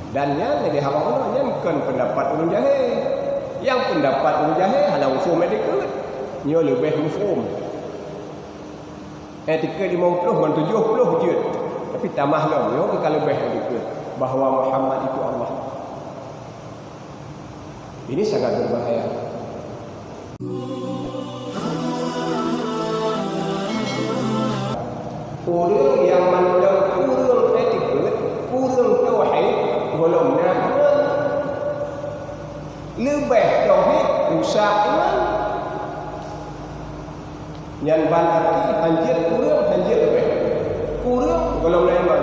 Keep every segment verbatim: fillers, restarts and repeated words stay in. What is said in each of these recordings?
Dan nyan lagèe haba Allah, nyan kon peundapat ureueng jahé. Nyang peundapat ureueng jahé hana muphom etikeuet. Nyoe leubeh muphom. Etikeuet limong ploh ngon tujoh ploh jeuet. Tapi tamah lom, nyoe ka leubeh etikeuet bahwa Muhammad itu Allah. Ini sangat berbahaya. Ureueng nyang mantong kureueng etikeuet, kureueng tauhid, gohlom na iman. Leubeh tauhid, rusak iman. Nyan ban arti hanjeuet kureueng, hanjeuet leubeh. Kureueng gohlom na iman.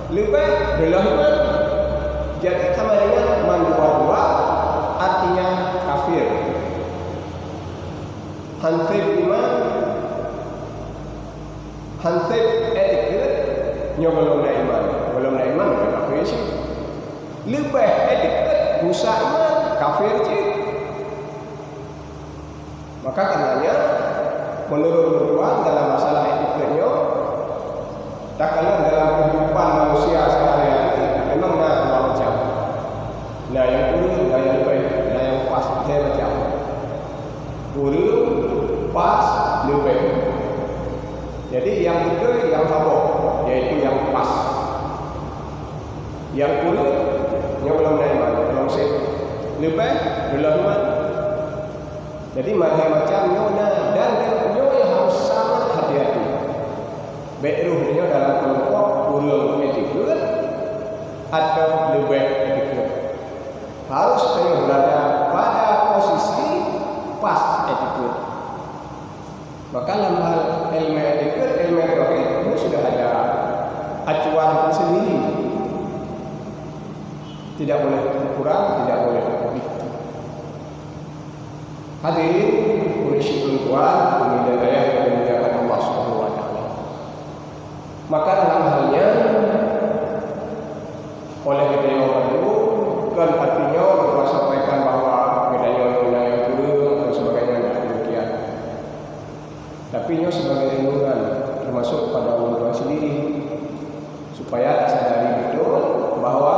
Leubeh reuloh iman. Jadi sama dengan mandua-dua, artinya kafir. Hanseb iman, hanseb etikeuet, nyoe gohlom na iman. Gohlom na iman, kafir cit. Leubeh etikeuet, rusak iman, kafir cit. Maka karenanya, menurut ureueng tuan dalam masalah etikeuet nyoe, takalon dalam kehidupan manusia sehari-hari, memang na dua macam. Na nyang kureueng, na nyang leubeh, na nyang pas, lhèe macam. Kureueng, pas, leubeh. Jadi, nyang beutôi, nyang saboh, yaitu nyang pas. Nyang kureueng, nyoe gohlom na iman, gohlom sép. Leubeh, gohlom iman. Jadi, macam-macam nyoe na, dan nyoe nyang harus sangat hati-hati. Bèk rôh nyoe dalam keulompok kureueng etikeuet atau leubeh etikeuet. Harus tanyoe beurada pada posisi pas etikeuet. Maka lam hal ilmu etikeuet, ilmu tauhid, itu sudah ada acuan tersendiri. Tidak boleh kurang, tidak boleh lebih. Hadirin, ureueng syedara, umi dan ayah yang dimuliakan Allah Subhanahu wa Taala. Maka dalam hal nyan, oleh geutanyoe bandum, kon arti nyoe geutanyoe sampaikan bahwa geutanyoe nyoe na nyang kureueng dan sebagainya, tidak demikian. Tapi nyoe sebagai renungan, termasuk kepada ureueng tuan sendiri, supaya tasadari betul bahwa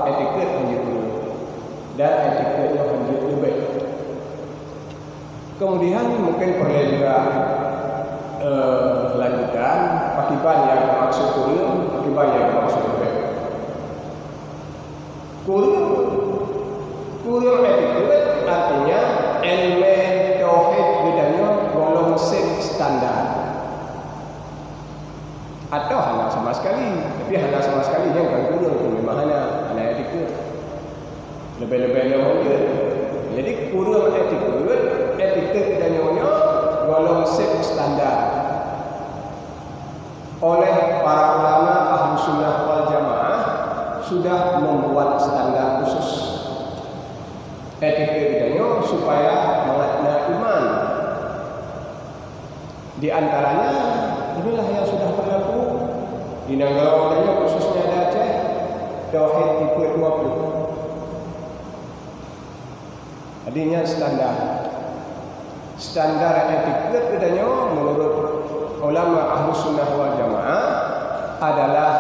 etikeuet hanjeuet kureueng dan etikeuet nyoe hanjeuet leubeh. Kemudian mungkin peureulèe juga, eh, lanjutan, pakriban nyang geumaksud kureueng, pakriban nyang geumaksud leubeh. Kureueng, kureueng etikeuet artinya ilmu tauhid geutanyoe gohlom sép standar. Atau hana sama sekali. Tapi hana sama sekali nyan kan kureueng, memang hana, hana etikeuet. Leubeh-leubeh lom hanjeuet. Jadi, kureueng etikeuet, etikeuet geutanyoe nyoe gohlom sép standar. Oleh para ulama Ahlussunnah wal Jamaah sudah membuat standar khusus etikeuet geutanyoe supaya mangat na iman. Di antaranya, inilah yang sudah berlaku di nanggroe geutanyoe, khususnya di Aceh, tauhid tipe dua puluh. Jadi, nyan standar. Standar etikeuet geutanyoe menurut ulama Ahlussunnah wal Jamaah adalah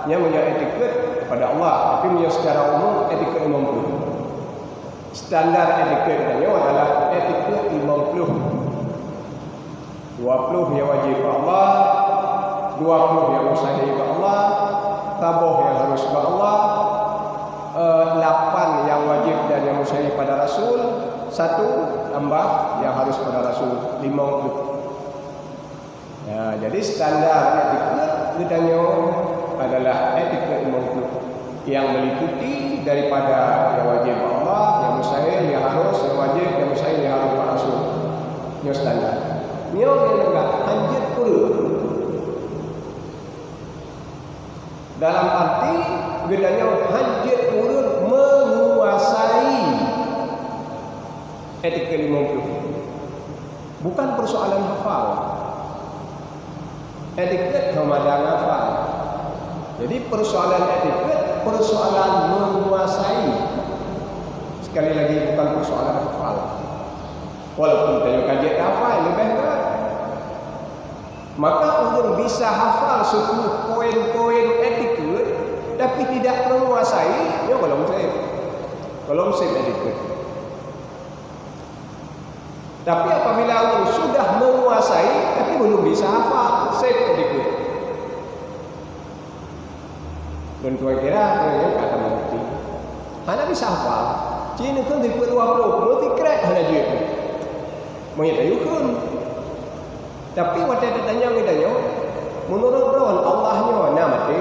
nyan meunyoe etikeuet kepada Allah, tapi meunyoe secara umum etikeuet limong ploh. Standar etikeuet geutanyoe adalah etikeuet limong ploh. Dua ploh nyang wajéb bak Allah, dua ploh nyang mustahil bak Allah, saboh nyang harus bak Allah, eh, lapan nyang wajéb dan nyang mustahil pada Rasul, satu tambah nyang harus pada Rasul, limong ploh. Ya, jadi standar etikeuet geutanyoe adalah etikeuet limong ploh. Yang meliputi daripada nyang wajéb bak Allah, nyang mustahil, nyang harus, nyang wajéb, nyang mustahil, nyang harus bak Rasul. Nyoe standar. Nyoe nyang peugah hanjeuet kureueng. Dalam arti geutanyoe hanjeuet kureueng menguasai etikeuet limong ploh. Bukan persoalan hafal. Etikeuet hana mada hafal. Jadi, persoalan etikeuet, persoalan menguasai. Sekali lagi, bukan persoalan hafal. Walaupun tanyoe ka jeuet hafal, leubeh gét. Maka, ureueng bisa hafal sepuluh poin-poin etikeuet, tapi tidak menguasai, nyoe gohlom sép. Gohlom sép etiket. Tapi apabila ureuëng sudah menguasai, tapi belum bisa hafal, sép etiket. Dan tuan kira, tuan kira kata mengerti. Hana bisa hafal. Cina kan tipe dua puluh, mesti krek hana jeuet. Monyet ayukun. Tapi watée tatanyong geutanyoe, "Meunurot droen Allah nyoe na maté?"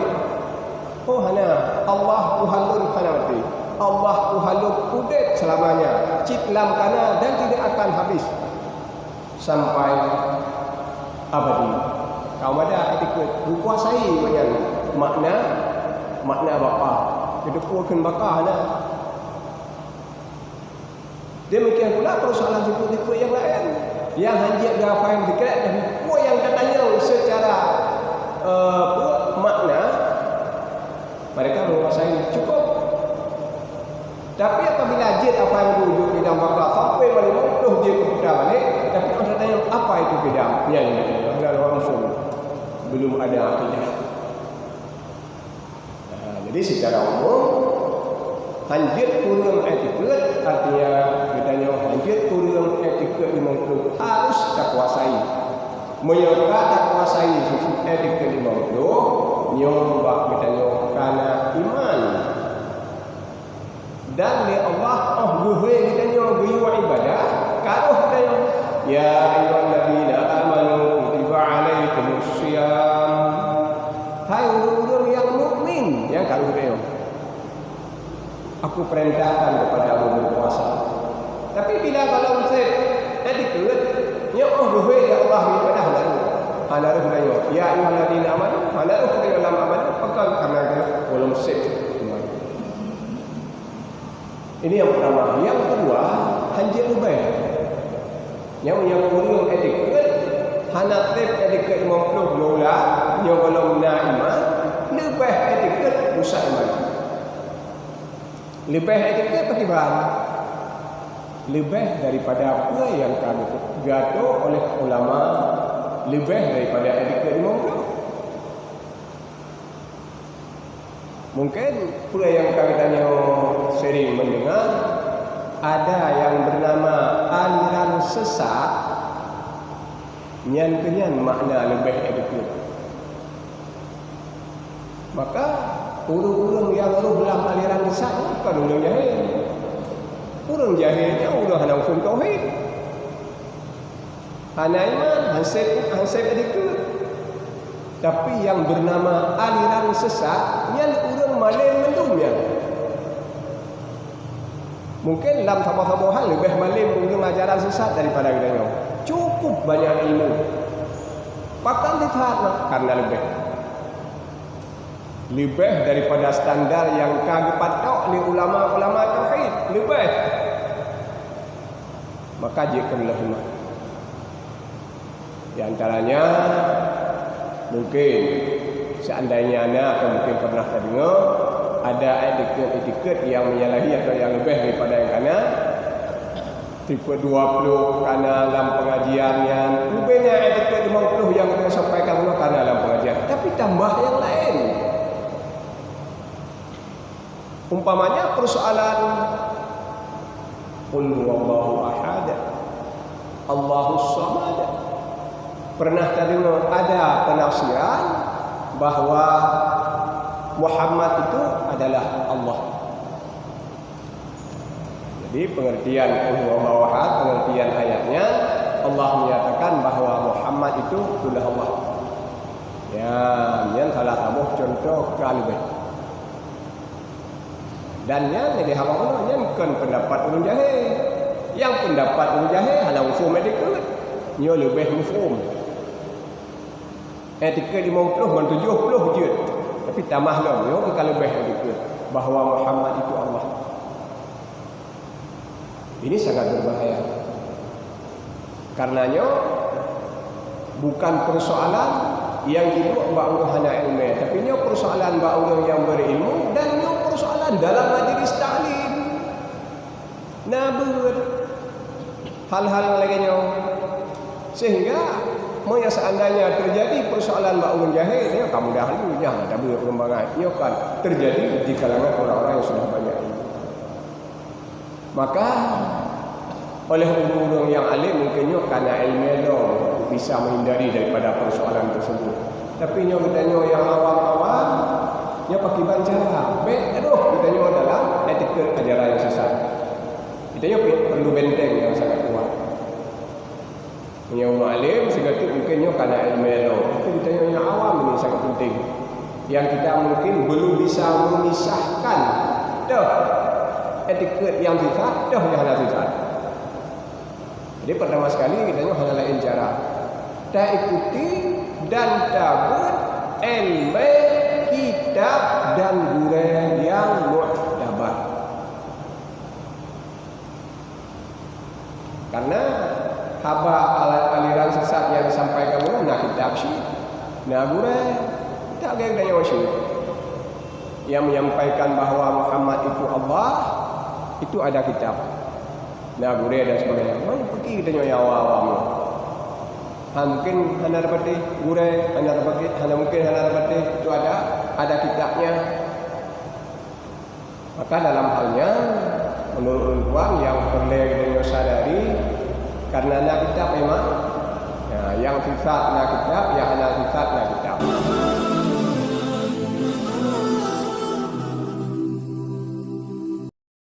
Oh, hana. Allah Tuhan lôn hana maté. Allah Tuhan lôn udeb seulamanya, cit lam kana dan tidak akan habis sampai abadi. Kaum ada etiket geukuasai nyan makna, makna baka. Geuteupue kheun baka hana. Demikian pula persoalan tipe-tipe yang lain yang hana jeuet geuhafai dikira dan peue nyang tatanyong secara, eh, peue makna, mereka menguasai cukup. Tapi apabila jeuet hafai meudujuk bidang baka sampai lima puluh jeuet keu putar balik, tapi orang tatanyong apa itu bidang? Nyan, nyan, nyan, langsung belum ada akidah. Ha, jadi secara umum, hanjeuet kureueng etiket, artinya geutanyoe hanjeuet kureueng etiket limong ploh harus takuasai. Meunyoe ka takuasai etiket limong ploh, nyoe bak geutanyoe kana iman. Dan lé Allah óh geuhôi geutanyoe geuyue ibadah, ka roh geutanyoe, "Ya ayyuhalladzina amanu kutiba alaikumus shiyam." Hai ureuëng-ureuëng nyang mukmin, nyang ka roh geutanyoe, "Aku perintahkan kepadamu berpuasa." Tapi bila gohlom sép etiket, nyoe óh geuhôi lé Allah geuibadah hana roh. Hana roh geutanyoe, "Ya ayyuhalladzina amanu," hana roh geutanyoe lam amanu, pakon karena gohlom sép iman. Ini yang pertama. Yang kedua, hanjeuet leubeh. Nyang, nyang kureueng etiket, hana sép etiket limong ploh dua bulan, nyoe gohlom na iman, leubeh etiket rusak iman. Leubeh etiket pakriban? Leubeh daripada peue nyang ka geuatur oleh ulama, leubeh daripada etiket limong ploh. Mungkin peue nyang ka geutanyoe sering mendengar, ada yang bernama aliran sesat, nyan keuh nyan makna leubeh etiket. Maka, ureuëng-ureuëng nyang rôh lam aliran sesat nyan kon ureuëng jahé. Ureuëng jahé nyan ureuëng hana muphom tauhid. Hana iman, hana sép, hana sép etiket. Tapi nyang bernama aliran sesat, nyan ureuëng malém mandum nyan. Mungkin lam saboh-saboh hal leubeh malém ureuëng ajaran sesat daripada geutanyoe. Cukup banyak ilmu. Pakon sesat? Karena leubeh. Leubeh daripada standar nyang ka geupatok lé ulama-ulama tauhid. Leubeh. Maka jeuet keu leuh iman. Di antaranya, mungkin, seandainya na atau mungkin pernah tadeungoe, ada etiket-etiket nyang menyalahi atau nyang leubeh daripada nyang kana, tipe dua ploh kana lam pengajian nyan, leubeh na etiket limong ploh nyang geutanyoe sampaikan uroe kana lam pengajian, tapi tambah nyang laén. Umpamanya persoalan Qul huwallahu ahad, Allahus samad. Pernah tadeungoe ada penafsiran bahwa Muhammad itu adalah Allah. Jadi pengertian Qul huwallahu ahad, pengertian ayatnya, Allah menyatakan bahwa Muhammad itu adalah Allah. Ya, nyan salah saboh contoh ka leubeh. Dan nyan jadi haba Allah, nyan kon pendapat ureuëng jahé. Nyang pendapat ureuëng jahé hana muphom etiket. Nyoe leubeh muphom. Etiket limong ploh ngon tujoh ploh jeuet. Tapi tamah lom, nyoe ka leubeh etiket bahwa Muhammad itu Allah. Ini sangat berbahaya. Karena nyoe bukan persoalan nyang jiduek bak ureuëng hana iéleumé, tapi nyoe persoalan bak ureuëng nyang beurilmu dan nyoe persoalan dalam majlis taklim. Na beuet hal-hal lagée nyoe. Sehingga Meunyoe seandainya terjadi persoalan bak ureuëng jahé, nyoe ka mudah laju, nyan tabeuet ureuëng bangai. Nyoe kan terjadi di kalangan orang-orang yang sudah banyak ilmu. Maka, oleh ureuëng-ureuëng nyang além mungken nyoe kana iéleumé lom bisa menghindari daripada persoalan tersebut. Tapi nyoe geutanyoe nyang awam-awam, nyoe pakriban cara? Bék gadôh geutanyoe dalam etiket ajaran nyang sesat. Geutanyoe pe-, perlu benteng nyang sangat kuat. Meunyoe ureuëng além sigoe teuk mungken nyoe kana iéleumé lom, tapi geutanyoe nyang awam ini sangat penting. Nyang kita mungkin belum bisa memisahkan toh etiket nyang sesat, toh nyang hana sesat. Jadi pertama sekali geutanyoe hana laén cara. Taikuti dan tabeuet iéleumé kitab dan gurée nyang muktabar. Karena haba al-, aliran sesat nyang disampaikan ulôn na kitab syik, na gurée, kitab gaya-gaya syik. Yang menyampaikan bahwa Muhammad itu Allah, itu ada kitab. Na gurée dan sebagainya. Mana pergi kita nyoe awam-awam nyoe? Ha, mungkin hana dapat gurée, hana dapat, hana mungkin hana dapat itu ada, ada kitabnya. Maka dalam hal nyan, menurut ulôn tuan, nyang peureulée geutanyoe sadari, karena na kitab memang. Ya, nyang sesat na kitab, nyang hana sesat na